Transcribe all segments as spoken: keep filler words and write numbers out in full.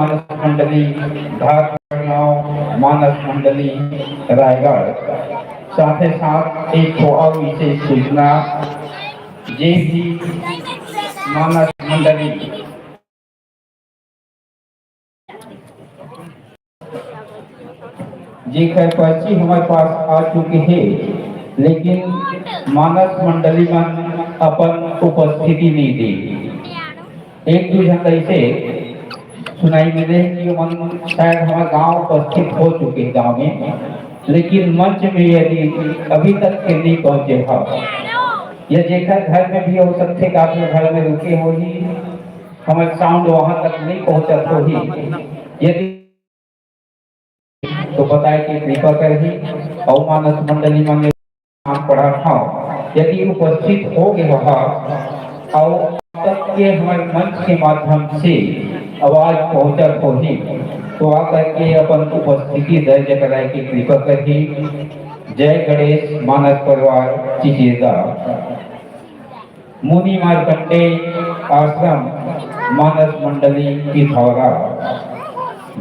मानस मंडली धार, मानस मंडली रायगढ़। साथे साथ एक ठो अउ विशेष सूचना, जे भी मानस मंडली जेकर पर्ची हमर पास आ चुके हे, लेकिन मानस मंडली मन अपन उपस्थिति नहीं दे। एक दू झन ऐसे सुनाई मिले कि मन शायद हमर गांव उपस्थित हो चुके हे गांव में, लेकिन मंच में यदि अभी तक के नहीं पहुंचे हो, या जेकर घर में भी हो सकथे कि आपके घर में रुके हो ही, हमर साउंड वहां तक नहीं पहुंचत हो ही, यदि तो बताए के कृपा करही। अउ मानस मंडली मन नाम पढ़त हव, यदि उपस्थित हो गए हो अउ अब तक के हमर मंच के माध्यम से आवाज पहुंचत होही, तो आकर के अपन उपस्थिति दर्ज कराए के कृपा करही। जय गणेश मानस परिवार चिचेदा। मुनि मार्कंडेय आश्रम मानस मंडली पिथौरा।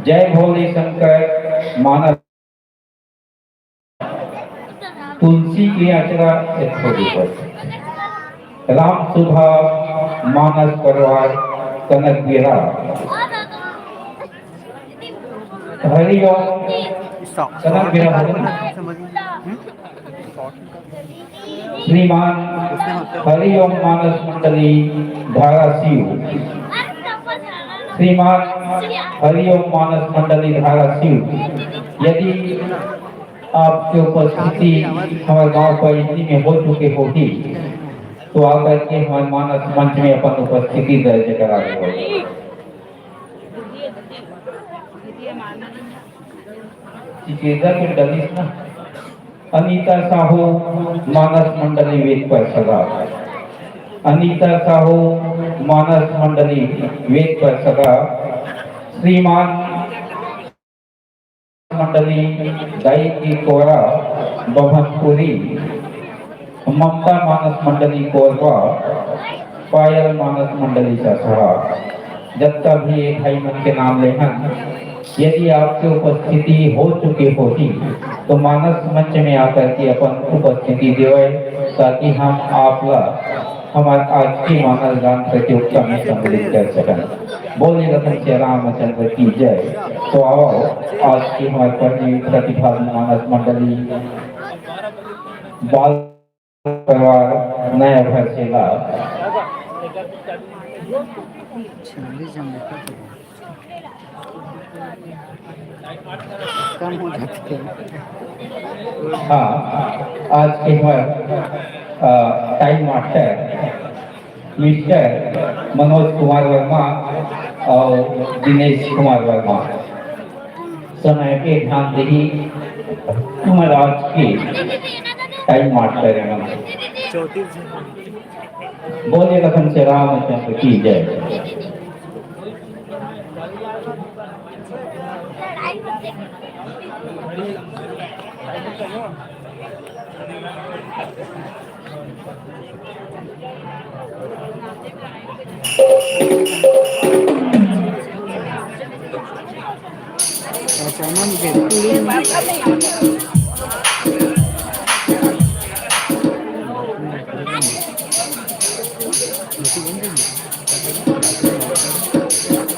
जय भोले शंकर मानस तुलसी के आचरा एक सौ रुपये। राम सुधा मानस परिवार कनक बेरा। हरिओम कनक बेरा हो गया। श्रीमान हरिओम मानस मंडली धाराशिव, श्रीमान हरिओम मानस मंडली धाराशिव, यदि आपके उपस्थिति हमारे गांव पर इतनी में हो चुके होगी, तो आकर के हमारे मानस मंच में अपन उपस्थिति दर्ज करा दो। चिचेदा के डलिस ना। अनीता साहू मानस मंडली वेद परिषदा। अनीता साहू मानस मंडली वेद परिषदा। श्रीमान मंडली दाई की कोरा बभनपुरी। ममता मानस मंडली कोरबा, पायल मानस मंडली ससुरा। जतका भी ये भाई मन के नाम लेहन, यदि आपके उपस्थिति हो चुके होही, तो मानस मंच में आकर के अपन उपस्थिति देवय, ताकि हम आप ला हमारे आज की मानस गान प्रतियोगिता में सम्मिलित कर सकन। बोलिए लखन श्री रामचंद्र की जय। तो आओ, आज की हमारे प्रतिभा मानस मंडली बाल परिवार नया घर से ला। कम हो जाते हैं। हाँ, आज के हमारे, अ, time master mister Manoj Kumar Verma और दिनेश कुमार वर्मा समय के ध्यान देही। महाराज के टाइम मास्टर है। बोलिए लखन श्री रामचंद्र की जय।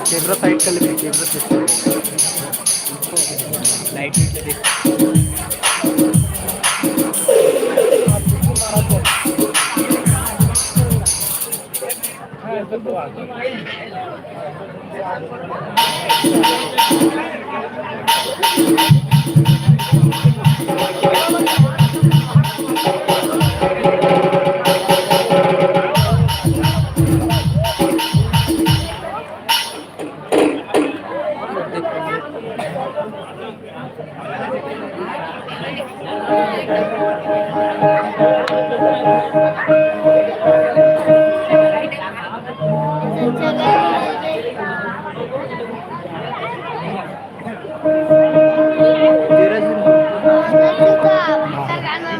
कैमरा साइड कर लेते, कैमरा साइड कर। लाइट देख।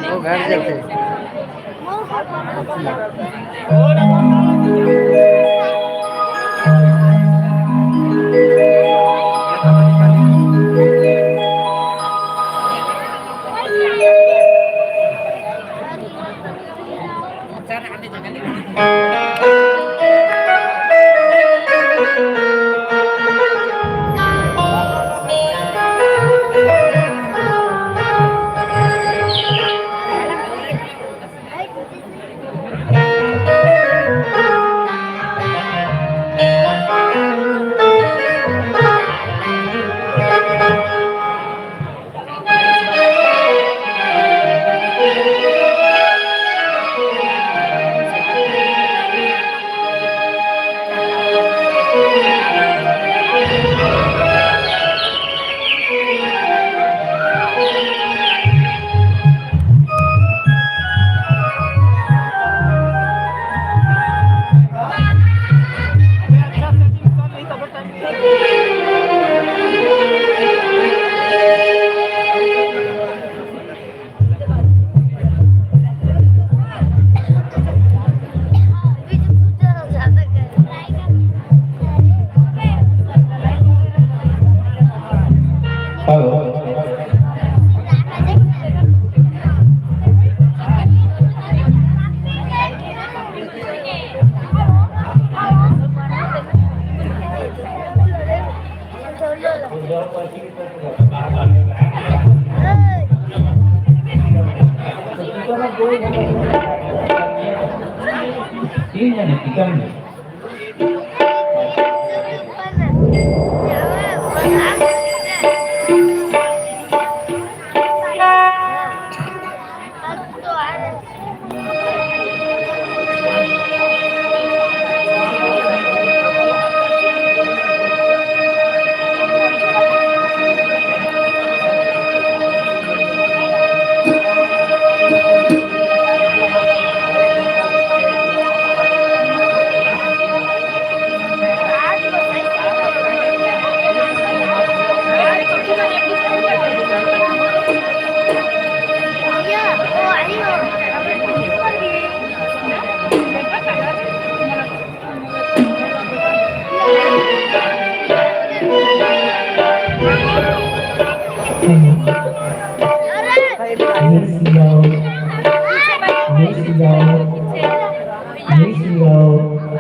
वो घर जाते। तीन जने चिकन में।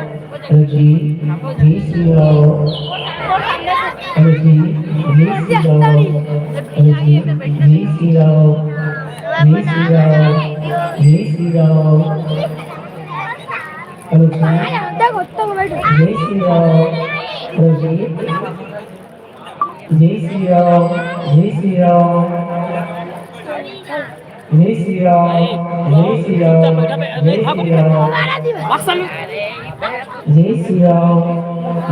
हेलो जी। जय श्री राम। हेलो जी। जय श्री राम। जय श्री राम। जय श्री राम। जय श्री राम। जय श्री राम। जय श्री राम। जय श्री राम।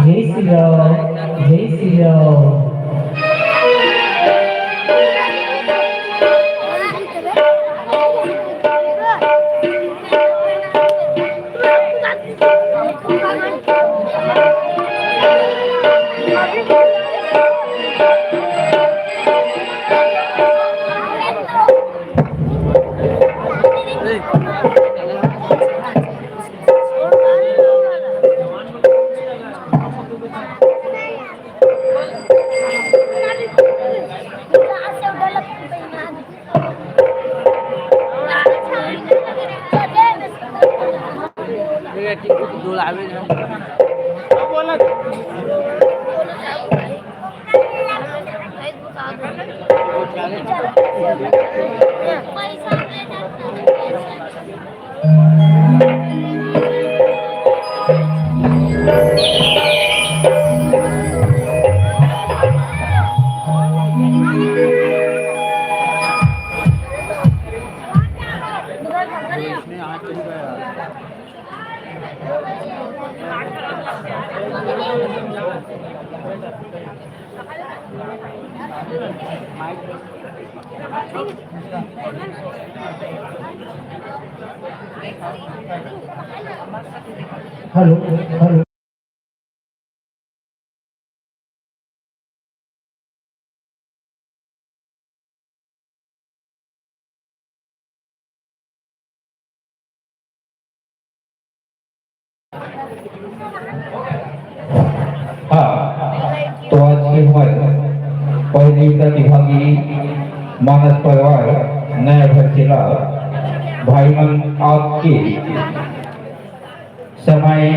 जय श्री राम। जय श्री राम। Hello, hello. हाँ, तो आज के हमर पहली प्रतिभागी मानस परिवार नया घर के ला भाई मन आपके समय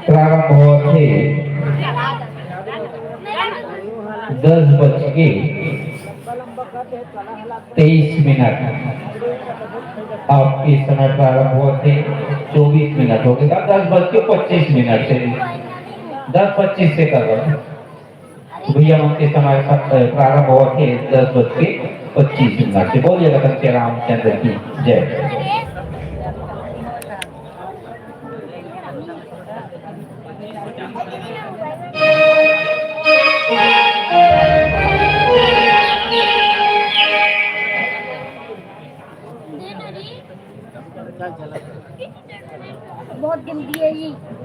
प्रारंभ होत हे दस बज के तेईस मिनट। आपके समय प्रारंभ होत हे, चौबीस मिनट हो गे, दस बज के पच्चीस मिनट से, दस पच्चीस से कर रहा हूँ। भैया मन के समय ख-, अ, प्रारंभ होवत हे दस बज के पच्चीस मिनट से। बोलिए लखन के रामचंद्र की जय। बहुत गंदी है ये।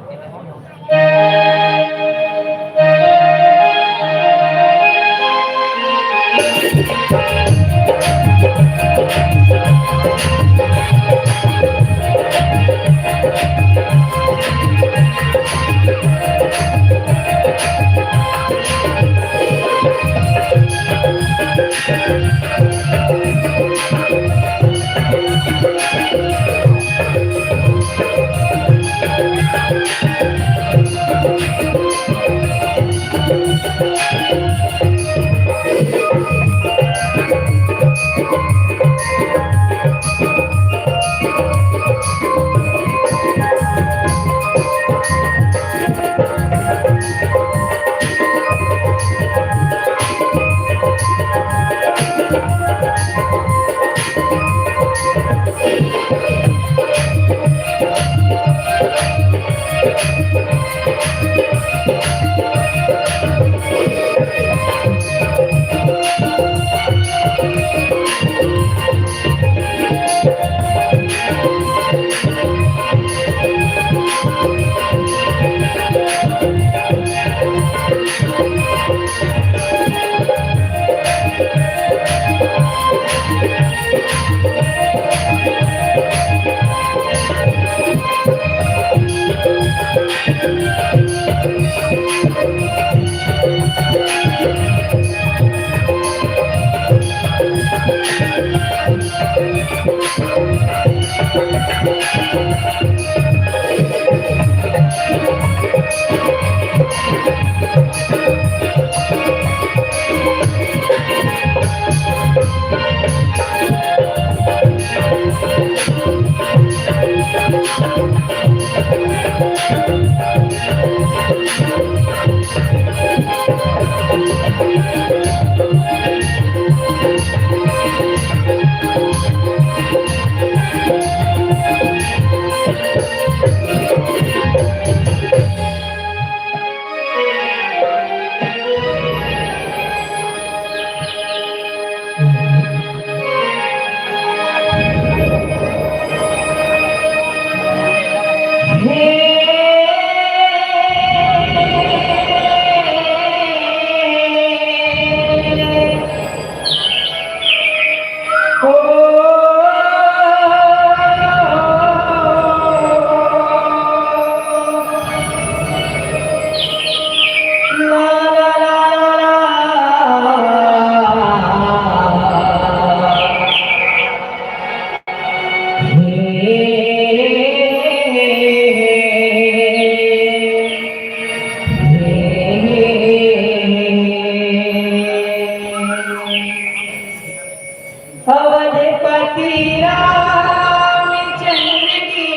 अवधपति रामचंद्र की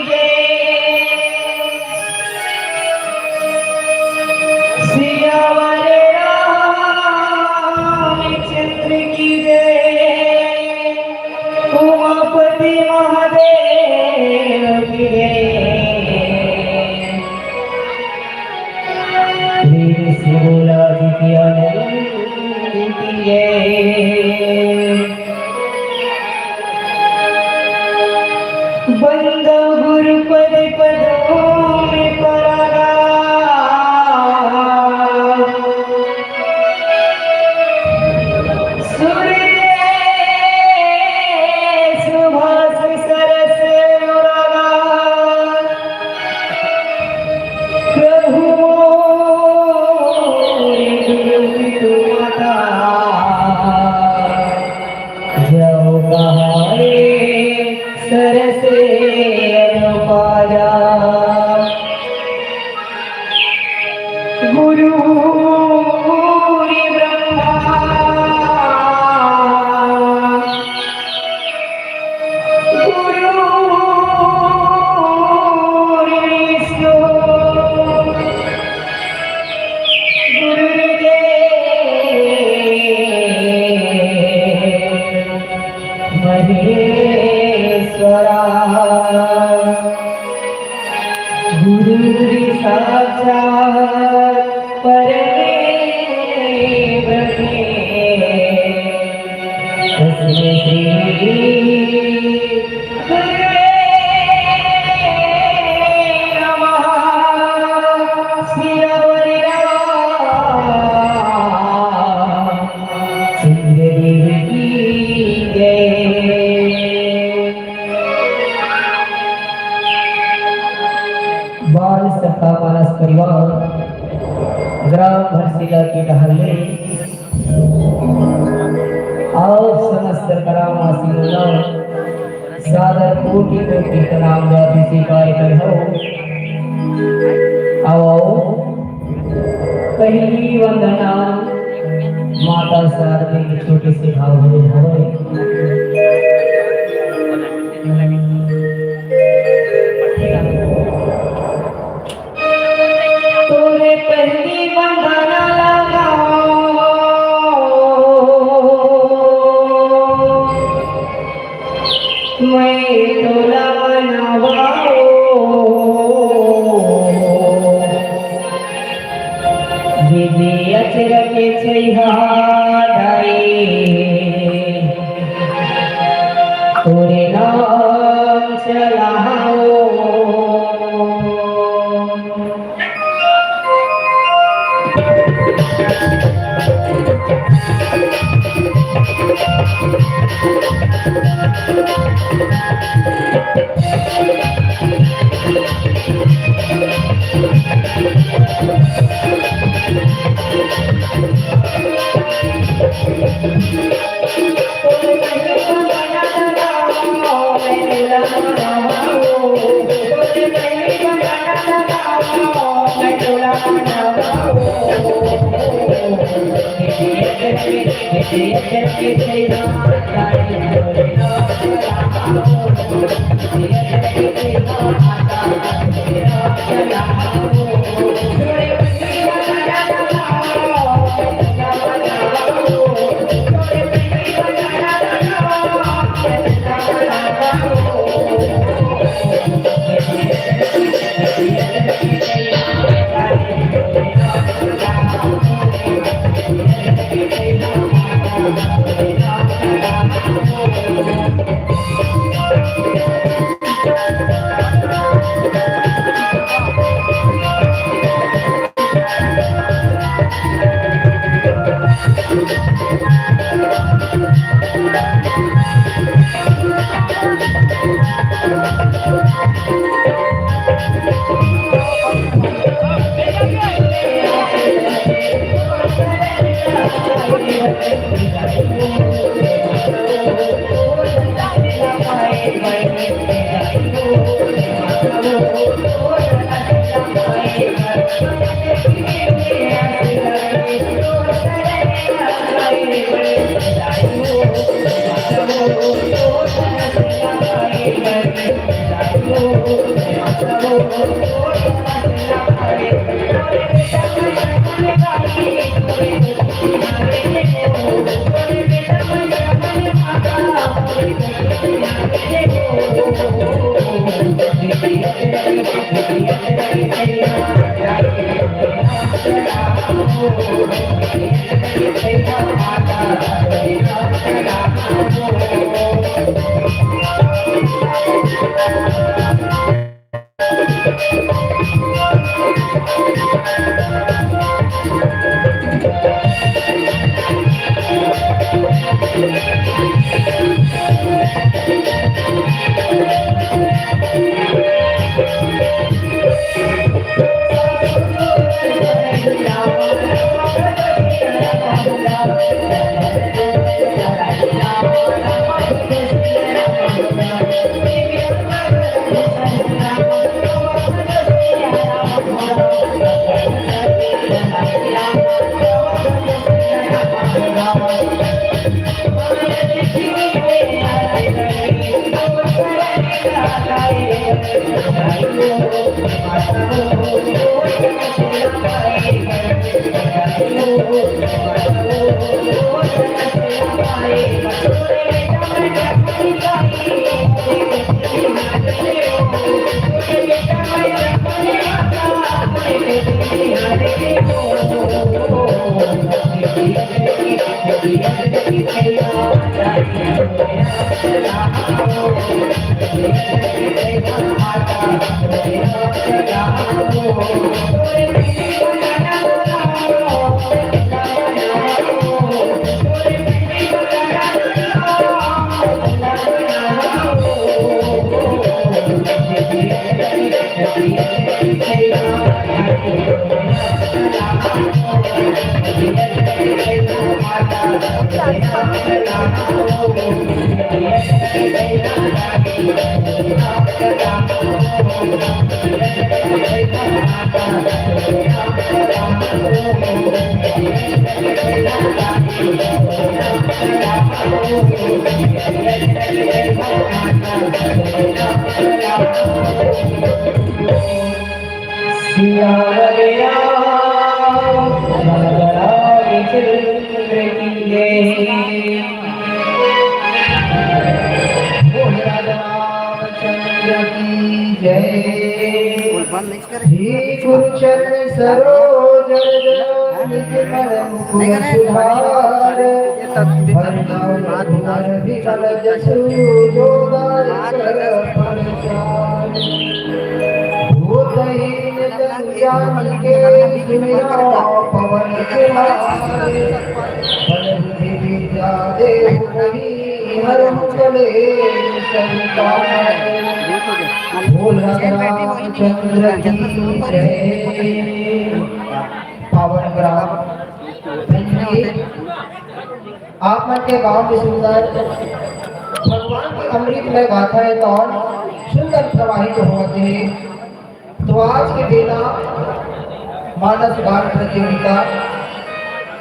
जय। सियावर रामचंद्र की जय। उमापति महादेव की जय। प्रेम से बोला जी की आनंद की जय। बंदो गुरु पद पदों में परागा। सूर्य सुभाष सरस अनुरागा। प्रभु मोरे गुरु पितु माता, जो कहाए सरस अनुपाजा। गुरु ब्रह्मा गुरुर्विष्णु गुरुर्देव महेश्वरा। गुरुर्साक्षात् परमे ब्रह्मे तस्मै श्री गुरुवे नमः। शिरोमणि रामचंद्र देव की जय। बाल सखा मानस परिवार, ग्राम भरसिला के डहर ले, अउ समस्त ग्रामवासी मन ला सादर कोटि कोटि प्रणाम जाति स्वीकार करहु। आओ, आओ। पहली वंदना माता शारदा के छोटे से भाव में हवय। तोरे पहली वंदना लगाओ, मैं तोला मनावाओ। दीदी अचरक के छैहा डारे, तोरे नाम चलाओ। सियावर रामचंद्र की जय। बोल राजा रामचंद्र की जय। श्री गुरु चरण सरोज रज निज मन मुकुर सुधार। भजन कुंवर विमल जसु जो दायक फल चार। भूतहीन तन जान के सुमिरौ पवन कुमार। बल बुद्धि विद्या देहु मही हरहु कलेश संसार। बोल रामचंद्र की जय। पावन ग्राम धनजी, आप मन के गांव में सुंदर भगवान के अमृतमय गाथा हे, तो सुंदर प्रवाहित होवत हे। तो आज के बेला मानस गान प्रतियोगिता,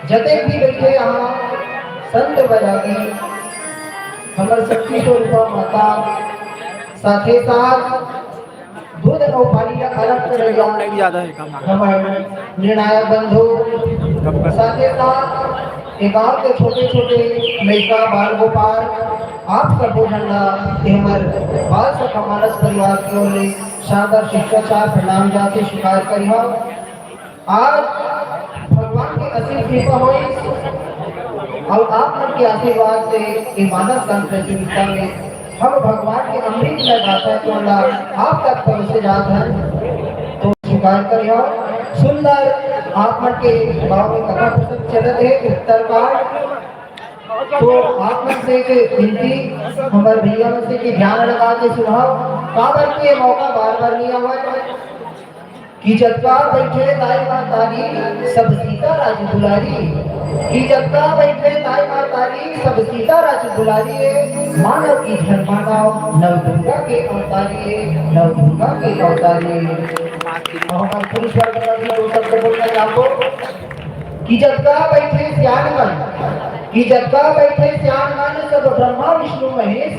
जतेक भी बइठे यहाँ संत बरागी, हमर शक्ति स्वरूपा माता, साथे साथ दूध अउ पानी ला अलग करइया हमर निर्णायक बंधु, साथे साथ ए गांव के छोटे-छोटे लइका, बाल गोपाल, आप सबो झन ला ए हमर बाल सखा मानस परिवार के ओर ले शानदार शिष्टाचार प्रणाम जाथे स्वीकार करिहव। आज भगवान के असीम कृपा होइस अउ आप मन के आशीर्वाद से ए मानस गान प्रतियोगिता में हम भगवान के अमृतमय गाथा के ओला आप तक परोसे जात हन। तो स्वीकार करिहव। सुंदर आप मन के गांव में कथा प्रसंग चलत हे, उत्तर कांड। तो आप मन से एक विनती, हमर भैया मन से कि ध्यान लगा के सुनहव, काबर के मौका बार-बार नइ आवय। कि जतका बइठे दाई महतारी, सब सीता राज दुलारी। कि जतका बइठे दाई महतारी, सब सीता राज दुलारी। मानव की धर्म मानव, नव दुर्गा के अवतारी, नव दुर्गा के अवतारी। अउ हमर पुरुष वर्ग ला भी दो शब्द बोलना चाहबो कि जतका बइठे सियान मन, कि जतका बइठे सियान मन, सब ब्रह्मा विष्णु महेश।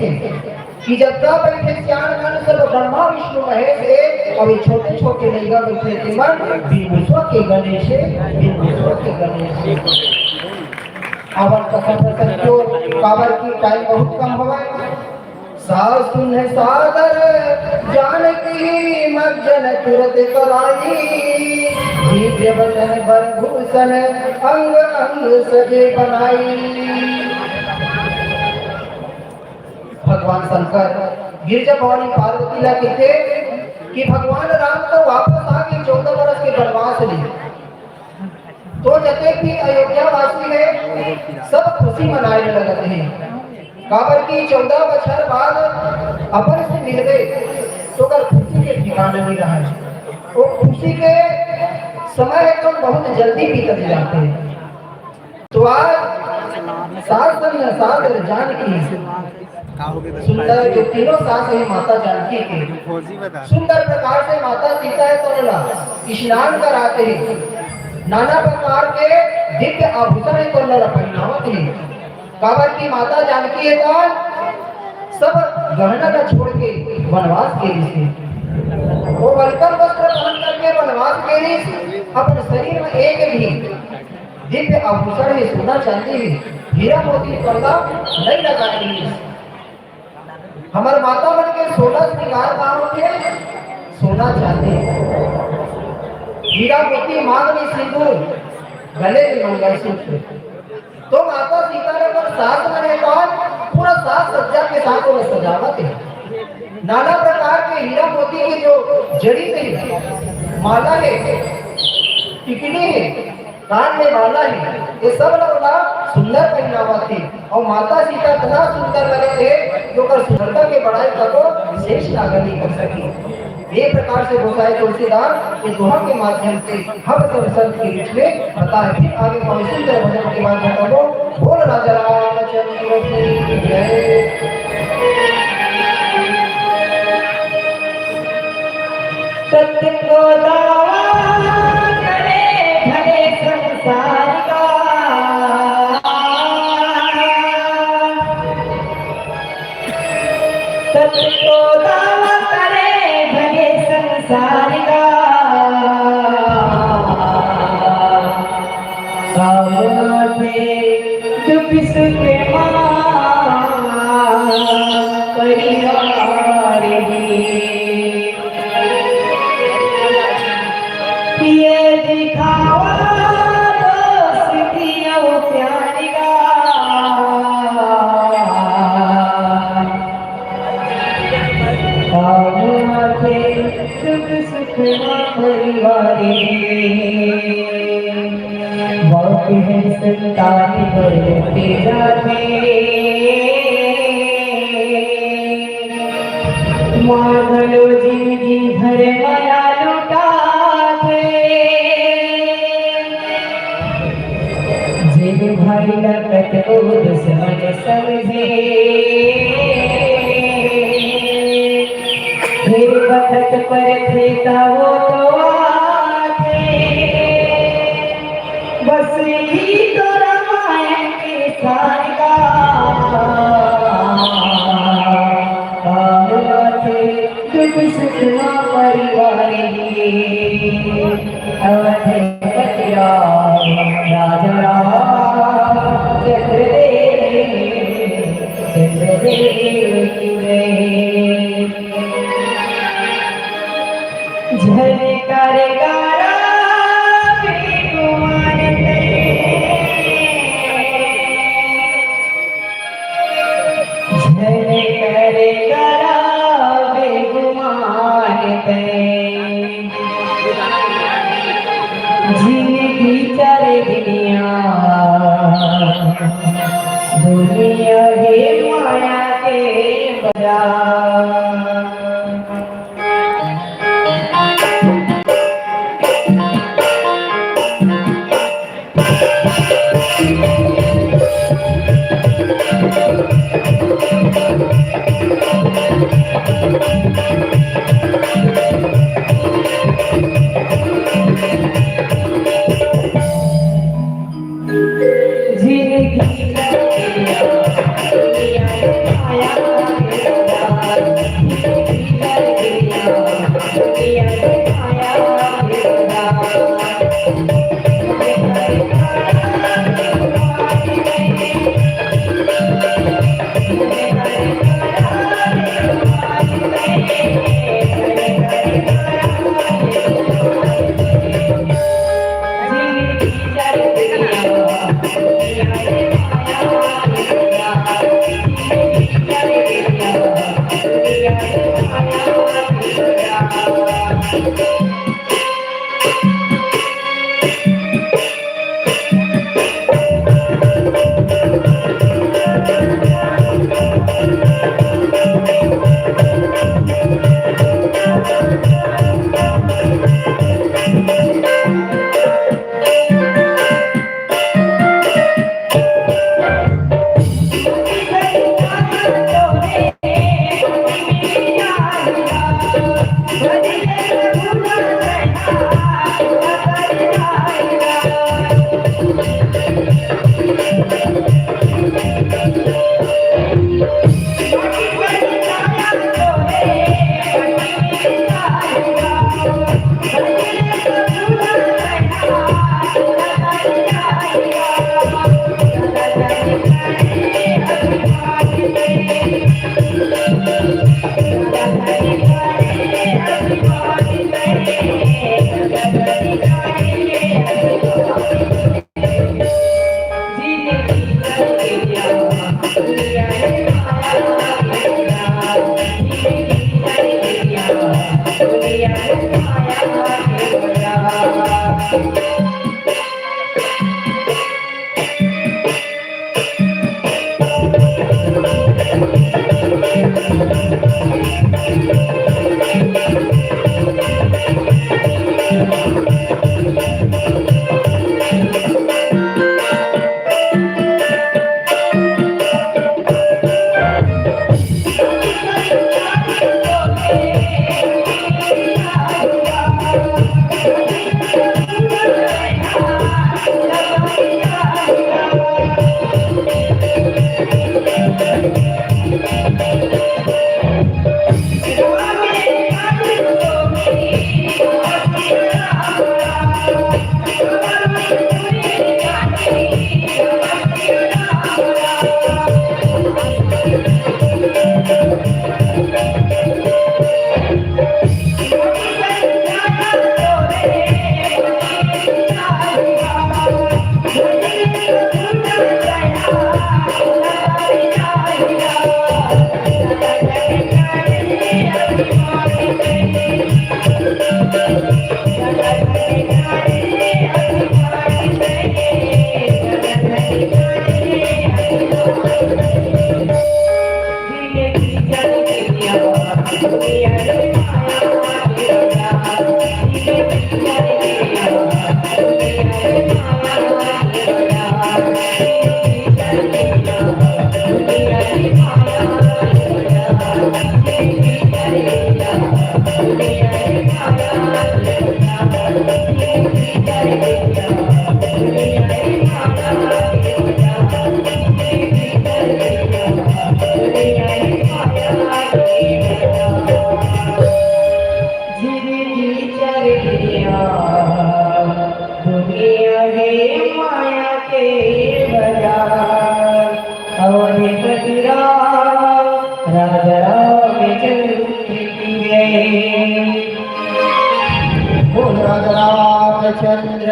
कि जतका बइठे सियान मन, सब ब्रह्मा विष्णु महेश हे, अउ ये छोटे-छोटे लइका बइठे हे, तेमन बिंबुसवा के गणेश हे, बिंबुसवा के गणेश हे। अब कथा प्रसंग के, काबर कि टाइम बहुत कम हवय। सास सुन सादर जानकी, मज्जन तुरत कराई, दिव्य वसन बर भूषण, अंग अंग सजे बनाई। भगवान शंकर गिरजा भवानी पार्वती ला कहिथे कि भगवान राम तो वापस आ गे चौदह बरस के बनवास ले। तो जतेक भी अयोध्या वासी हे, सब खुशी मनाए लगत हे, काबर कि चौदह बछर बाद अपन से मिलबे तो ओकर खुशी के ठिकाना नइ रहय। वो खुशी के समय हे तो बहुत जल्दी बीतत जाथे। तो आज सास संग सादर जानकी, सुंदर जो तीनों सास हे माता जानकी के, सुंदर प्रकार से माता सीता हे तो ओला स्नान करात हे, नाना प्रकार के दिव्य आभूषण हे तो ओला पहिनावत हे। काबर कि माता जानकी हे तो सब गहना ला छोड़ के बनवास गे रिहिस हे। वो वलकल वस्त्र पहन करके बनवास गे रिहिस, अपन शरीर में एक भी दिव्य आभूषण हे, सोना चांदी हे, हीरा मोती पर्दा नइ लगाए रिहिस। हमर माता मन के सोलह श्रृंगार का होथे? सोना चांदी, हीरा मोती, मांग में सिंदूर, गले में मंगलसूत्र। तो माता सीता ला अपन सास मन हे तो पूरा साज सज्जा के साथ ओला सजावत हे। नाना प्रकार के हीरा मोती के जो जड़ी हे, माला हे, टिकली हे, कान में माला हे, ये सब ला ओला सुंदर पहिनावत हे। अउ माता सीता इतना सुंदर लगत हे कि ओकर सुंदरता के बड़ाई कबो शेष नागर नइ कर सके। ये प्रकार से गोसाई तुलसीदास ये दोहा के माध्यम से हम सब संत के बीच में बताए। फिर आगे पाँव सुंदर भजन के बाद बताबो। बोल राजा रामचंद्र की जय। सत्य को दावा करे भले संसार का, सत्य को दावा करे आथे दुख सुख मा परिवार ही। ये दिखावा दोस्ती अउ प्यार का। आथे दुख सुख मा परिवार ही। बाप है संतान पर लुटे जाते। माँ घलो जिंदगी भर मया लुटाथे। जेन भाई ला कतको दुश्मन समझे, फिर बखत पर खेता वो तो आथे। बस यही तो रामायण के सार का। आथे दुख सुख मा परिवार ही। अवधपति राम राजा राम चंद्र देव, चंद्र देव की जय। झनकर गारा बेगुमान तैं। झनकर गारा बेगुमान तैं। जिनगी चल दुनिया, दुनिया हे माया के बाजार।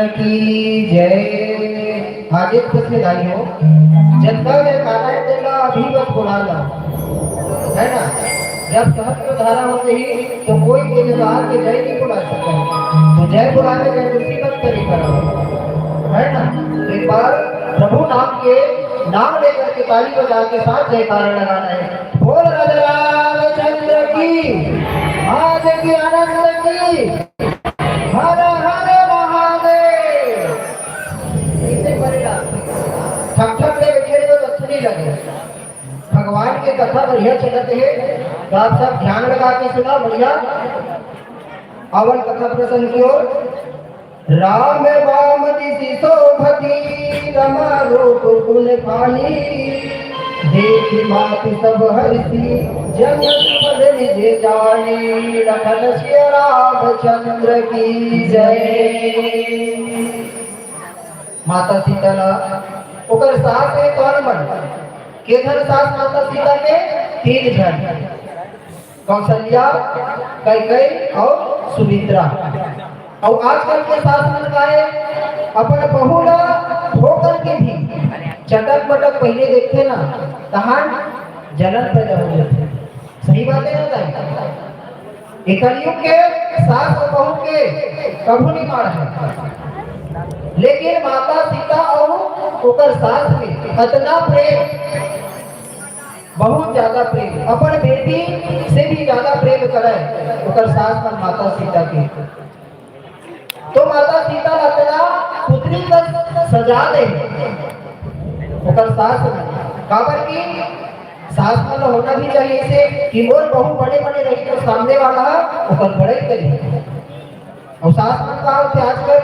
की जय। हाजिर उपस्थित आइयो, जतका जयकारा हे तेला अभी बस बोला ला, है ना? जब सहस्त्र धारा होते ही तो कोई के जगह के जय नहीं बोला सकता, तो जय बोला के जय तुलसी बस करी करो, है ना? तो एक बार प्रभु नाम के नाम लेकर के ताली बजा के साथ जयकारा लगाना है। बोल राजा रामचंद्र की, आज की आनंद की, हर हर महादेव। ऐसे पड़ेगा। ठक ठक ले बैठे तो अच्छा नहीं लगे। भगवान के कथा बढ़िया चलत हे, तो आप सब ध्यान लगा के सुना, बढ़िया। अवल कथा प्रसंग की ओर। राम वाम दिसि सोभति, रमा रूप गुण खानी। देखि मात सब हरषि, जन सुफल निज जानी। लखन सिय रामचंद्र की जय। माता सीता ला ओकर सास हे कौन मन? के झन सास माता सीता के? तीन झन। कौशल्या, कैकेयी अउ सुमित्रा। अउ आजकल के सास मन का हे, अपन बहू ला धो करके भी चटक मटक पहिने देखथे ना, तहान जलन पैदा हो जाथे। सही बात हे ना दाई? ये कलयुग के सास अउ बहू के कभू नहीं माड़ हे, लेकिन माता सीता अउ ओकर सास में अतना प्रेम, बहुत ज्यादा प्रेम, अपन बेटी से भी ज्यादा प्रेम करे ओकर सास मन माता सीता के। तो माता सीता ला अतना पुतरी कस सजा दे ओकर सास मन। काबर कि सास मन ला होना भी चाहिए ऐसे कि मोर बहू बने बने रही तो सामने वाला ओकर बड़ाई करी। अउ सास मन का होथे, आजकल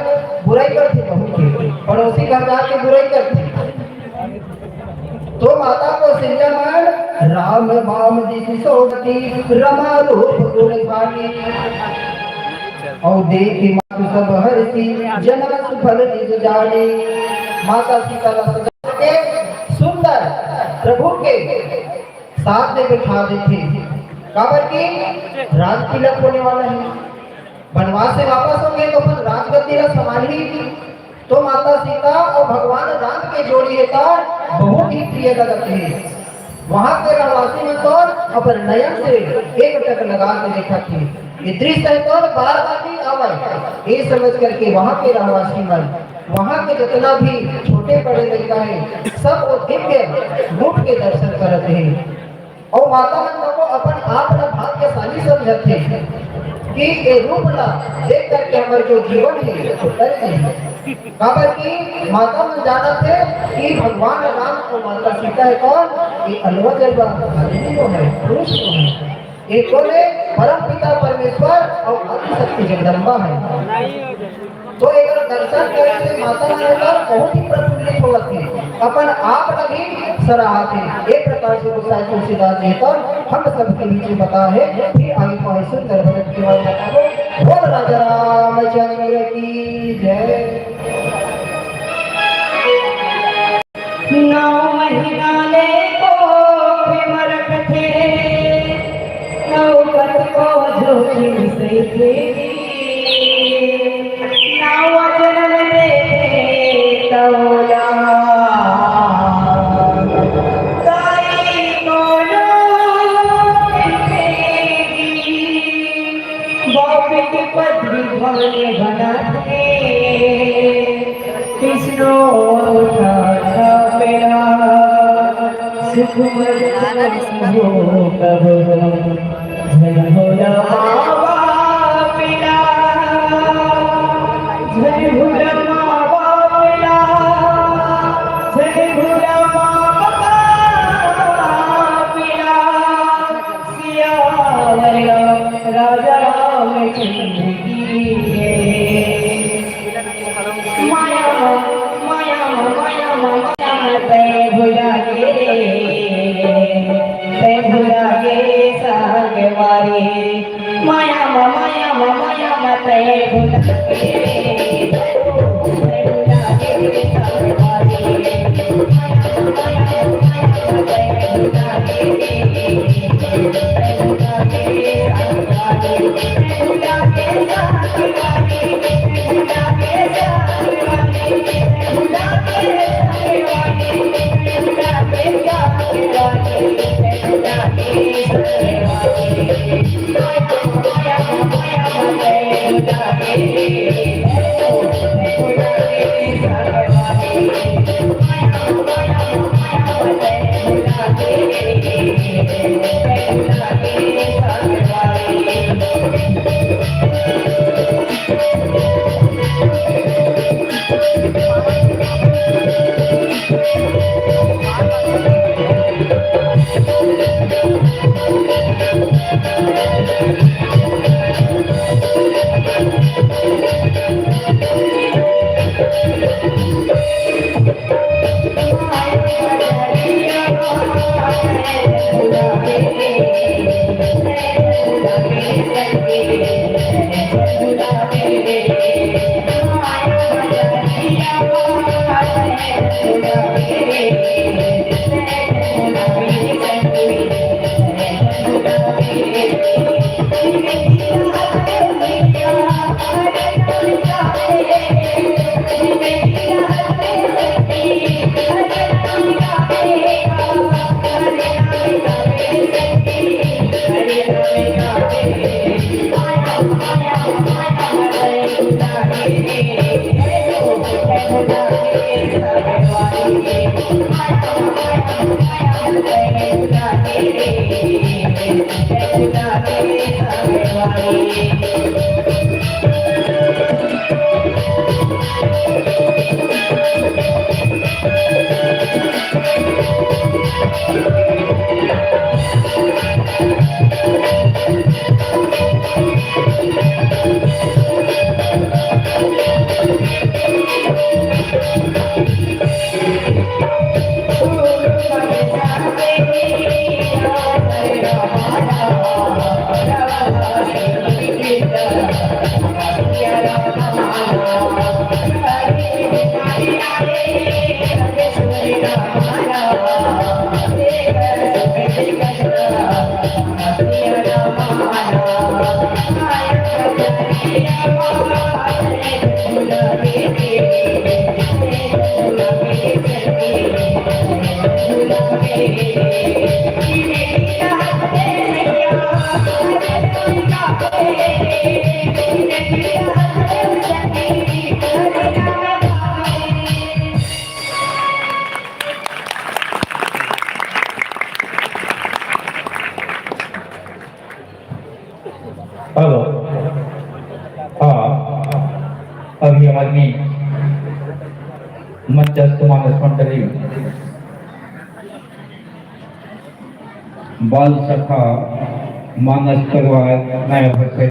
बुराई करथे बहू के, पड़ोसी घर जाके बुराई करथे। तो माता कौशल्या मन राम वाम दिसि सोभति, रमा रूप गुण खानी। अउ देखि मात सब हरषि, जन सुफल निज जानी। माता सीता ला सजा के सुंदर प्रभु के साथ में बैठा देथे, काबर कि राज तिलक होने वाला हे। बनवास से वापस होंगे तो अपन राजगद्दी ला संभालही। तो माता सीता अउ भगवान राम के जोड़ी हे त बहुत ही प्रिय लगत हे। वहां के रहवासी मन तो अपन नयन से एक टक लगा के देखत हे। ये दृश्य हे तो बार बार नहीं आवय, ये समझ करके वहां के रहवासी मन, वहां के जितना भी छोटे बड़े लड़का हे, सब वो दिव्य रूप के दर्शन करत हे। अउ माता मन तको अपन आप ला भाग्यशाली समझत हे कि ये रूप ला देख करके हमर जो जीवन हे, वो धन्य हे। काबर कि माता मन जानत हे कि भगवान राम अउ माता सीता हे कौन? ये अलवा जलवा आदमी नोहे, पुरुष नोहे। ये कोन हे? परम पिता परमेश्वर अउ आदिशक्ति जगदम्बा हे। तो एकर दर्शन करे से माता मन एकर बहुत ही प्रफुल्लित होवत हे, अपन आप ला भी सराहत हे। एक प्रकार से गोसाई तुलसीदास जी तो हम सबके बीच में बता हे। फिर आगे को सुंदर भजन के बाद बताबो। बोल राजा रामचंद्र की जय। नौ महीना ले कोख म रखथे, नौ कतको जोखिम सहिथे। नवा जनम देथे तवला, ताई कोनो देथे। बाप के पदरी भाने बनाथे, कृष्णो था छापेला, सुख मरत हो कब। झन भोला माँ बाप ला, झन भोला माँ बाप ला, झन भोला माँ बाप ला। सियावर राम, राजा रामचंद्र की जय। माया, माया, माया, माया, तै भुला गे, तै भुला गे संग मारे। माया हेलो। हाँ, अभी आदमी मंचस्थ मानस मंडली, बाल सखा, मानस परिवार, नया वर्ष